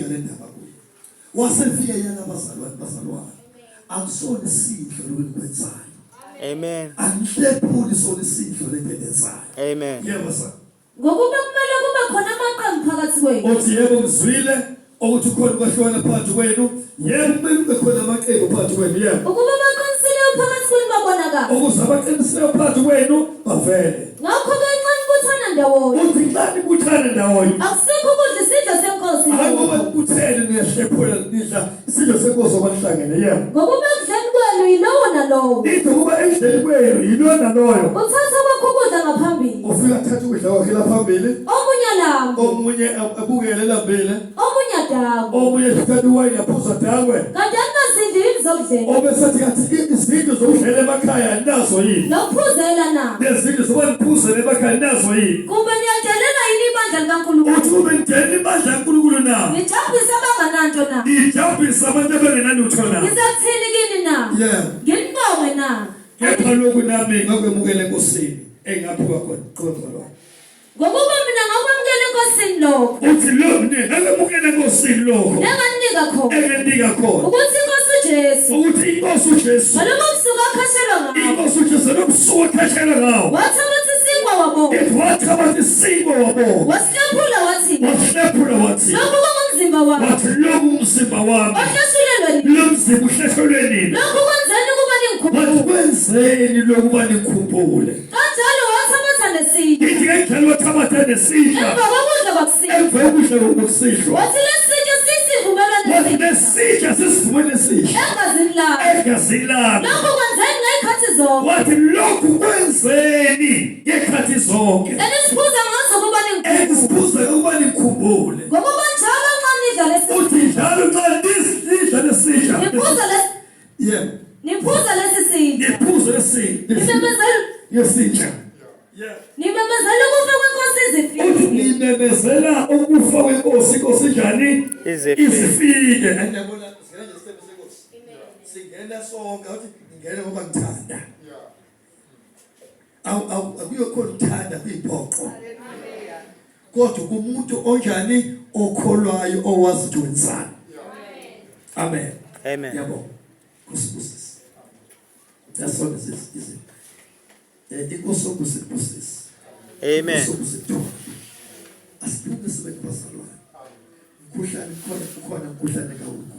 le ndaba kuye wasefika yena abazalwane bazalwane akusona isidlo lokwenzayo. Amen. Angihlephuli sona isidlo lento enenzayo. Amen. Yebo sir. Ngokuba kumele kube khona amaqembu phakathi kwenu. Uthi yebo ngizwile ukuthi ukhona ukwahlukana phakathi kwenu. Yebo kumele kube khona amaqembu phakathi kwenu. Yebo. Ukuba abaqinisileyo phakathi kwenu babonakala. Ukuze abaqinisileyo phakathi kwenu bavele. Ngakho-ke nxa nibuthana ndawonye. Uthi nxa nibuthana ndawonye. Akusikho ukudla isidlo senkosi. Hayi ngoba nibuthene niyahlephula nidla isidlo senkosi ngoba nihlangene yebo. Ngokuba ekudleni kwenu yilowo nalowo. Ithi ukuba ekudleni kwenu yilowo naloyo. Uthatha kwakho ukudla ngaphambili. Ufika athathe ukudla kwakhe la phambili. Omunye alambe. Omunye abukele elambile. Omunye adakwe. Omunye ethatha iwayini aphuza adakwe. Kanti aninazindlu yini zokudlela? Obesethi kathi izindlu zokudlela emakhaya nazo yini? Nokuphuzela na? Nezindlu zokuba niphuzele emakhaya nazo yini? Kumbe niyadelela yini ibandla likaNkulunkulu? Uthi kube nidelela ibandla likaNkulunkulu na? Nijabulise abangananto na? Nijabulise abantu abangenalutho na? Ngizakuthini kini na? Yebo. Nginibonge na? Kepha lokhu nami ngakwemukela eNkosini engaphiwa khona. Qhubeka mzalwane. Ngokuba mina ngakwamukela eNkosini lokho. Uthi lo mina ngakwamukela eNkosini lokho. Enganinika khona. Enganinika khona. Ukuthi inkosi uJesu. Ukuthi inkosi uJesu. Ngalobo busuku akhashelwa ngawo. Inkosi uJesu ngalobo busuku akhashelwa ngawo. Wathabatha isinkwa wabonga. Ethi wathabatha isinkwa wabonga. Wasihlephula wathi. Wasihlephula wathi. Lokhu kungumzimba wami. Wathi lokhu umzimba wami. Ohleshulelwe nina. Lo mzimba uhleshulwe nina. Lokhu kwenzeni ukuba ningikhumbule. Wathi kwenzeni lokuba nikhumbule. Kanjalo wathabatha nesitsha. Ithi kanjalo wathabatha nesitsha. Emva kokudla kwakusihlwa. Emva kokudla kwakusihlwa. Wathi lesitsha sisivumelwano Wathi lesitsha sisivumelwano esisha. Egazini lami. Egazini lami. Lokhu kwenzeni ngezikhathi zonke. Wathi lokhu kwenzeni ngezikhathi zonke. Enisiphuza ngazo ukuba ningikhumbule. Enisiphuza ukuba nikhumbule. Ngokuba njalo nxa nidla lesitsha. Uthi njalo nxa nidla lesitsha. Niphuza lesi Yebo. Niphuza lesi sitsha. Niphuza lesi. Nimemezela yesitsha. Yeah. Nimemezela ukufa kwenkosi izifike. Uthi nimemezela ukufa kwenkosi inkosi njani? Izifike. Izifike. Andiyabona singena nje isithembu senkosi. Singena sonke uthi ngingena ngoba ngithanda. Awu awu akuyokhona ukuthanda kuyiphoqo. Kodwa kumuntu onjani okholwayo owazi ukuthi wenzani. Amen. Amen. Yabo. Kusibusise. Yasona izinto. Eh inkosi okusibusise. Amen. Inkosi Asiphume sibe kubazalwane. Mkhuhlane khona ukhona mkhuhlane kawukho.